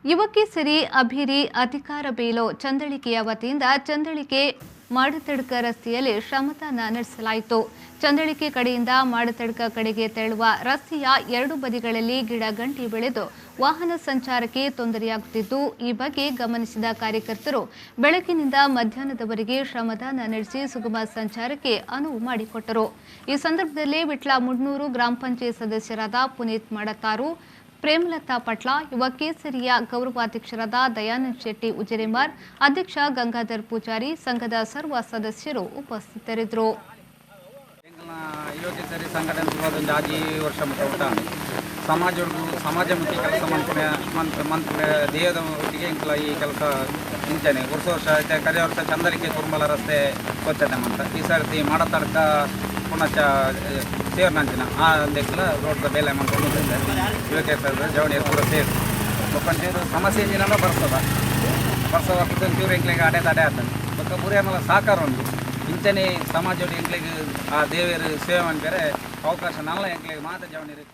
ಯುವಕೇಸರಿ ಅಭಿರಿ ಅಧಿಕಾರ ಬೇಲೋ ಚಂದಳಿಕೆಯ ವತಿಯಿಂದ ಚಂದಳಿಕೆ ಮಾಡತಡ್ಕ ರಸ್ತೆಯಲ್ಲಿ ಶ್ರಮದಾನ ನಡೆಸಲಾಯಿತು. ಚಂದಳಿಕೆ ಕಡೆಯಿಂದ ಮಾಡತಡ್ಕ ಕಡೆಗೆ ತೆರಳುವ ರಸ್ತೆಯ ಎರಡು ಬದಿಗಳಲ್ಲಿ ಗಿಡ ಗಂಟಿ ಬೆಳೆದು ವಾಹನ ಸಂಚಾರಕ್ಕೆ ತೊಂದರೆಯಾಗುತ್ತಿದ್ದು, ಈ ಬಗ್ಗೆ ಗಮನಿಸಿದ ಕಾರ್ಯಕರ್ತರು ಬೆಳಗಿನಿಂದ ಮಧ್ಯಾಹ್ನದವರೆಗೆ ಶ್ರಮದಾನ ನಡೆಸಿ ಸುಗಮ ಸಂಚಾರಕ್ಕೆ ಅನುವು ಮಾಡಿಕೊಟ್ಟರು. ಈ ಸಂದರ್ಭದಲ್ಲಿ ವಿಟ್ಲ ಮುಡ್ನೂರು ಗ್ರಾಮ ಪಂಚಾಯತ್ ಸದಸ್ಯರಾದ ಪುನೀತ್ ಮಾಡತಾರು, ಪ್ರೇಮಲತಾ ಪಟ್ಲ, ಯುವ ಕೇಸರಿಯ ಗೌರವಾಧ್ಯಕ್ಷರಾದ ದಯಾನಂದ್ ಶೆಟ್ಟಿ ಉಜಿರೆಮಾರ್, ಅಧ್ಯಕ್ಷ ಗಂಗಾಧರ್ ಪೂಜಾರಿ, ಸಂಘದ ಸರ್ವ ಸದಸ್ಯರು ಉಪಸ್ಥಿತರಿದ್ದರು. ಯುವ ಕೇಸರಿ ಸಂಘಟನೆ ಶುರುವಾದ 6 ವರ್ಷ ಮುಟ್ಟ ಉಂಟಾಂಡ್. ಸಮಾಜ ಸಮಾಜಮುಖಿ ಕೆಲಸ ಮನ್ಪುನ ಮನ್ಪುನ ಧ್ಯೇಯದ ಒಟ್ಟಿಗೆ ಇಂಕ್ಲ ಈ ಕೆಲಸ ಇಂಚನೆ ವರ್ಷ ವರ್ಷ. ಕರಿಯ ವರ್ಷ ಚಂದಲಿಕೆ ಕುರ್ಮಲ ರಸ್ತೆ ಸ್ವಚ್ಛತೆ ಮಂತ, ಈ ಸರ್ತಿ ಮಾಡತಡ್ಕ ಪುನಶ್ಚ ಸೇರ್ನಂಚಿನ ಆ ಅಂದೆಕ್ಲ ರೋಡ್ದ ಬೇಲೆ ಮನ್ಕೊಂಡು ಯುವ ಕೇಸರಿ ಜವಣಿಯರು ಪೂರ ಸೇರಿ. ಬೊಕ್ಕ ಸಮಸ್ಯೆ ಇಂಜಿನ ಬರ್ಸದ ಬರ್ಸದ ಒಂಚೂರು ಎಂಕ್ಲೆಗ್ ಅಡೆ ತಡೆ ಆತಂಡ್. ಬೊಕ್ಕ ಪೂರ ಸಾಕಾರ ಉಂಡು. ಇಂಚನೆ ಸಮಾಜ ಎಂಕ್ಲೆಗ್ ಆ ದೇವೆರ್ ಸೇವೆ ಮನ್ಪೆರೆ ಅವಕಾಶ ನಲ್ಲ ಎಂಕ್ಲೆಗ್ ಮಾತ ಜವಣಿಯರು.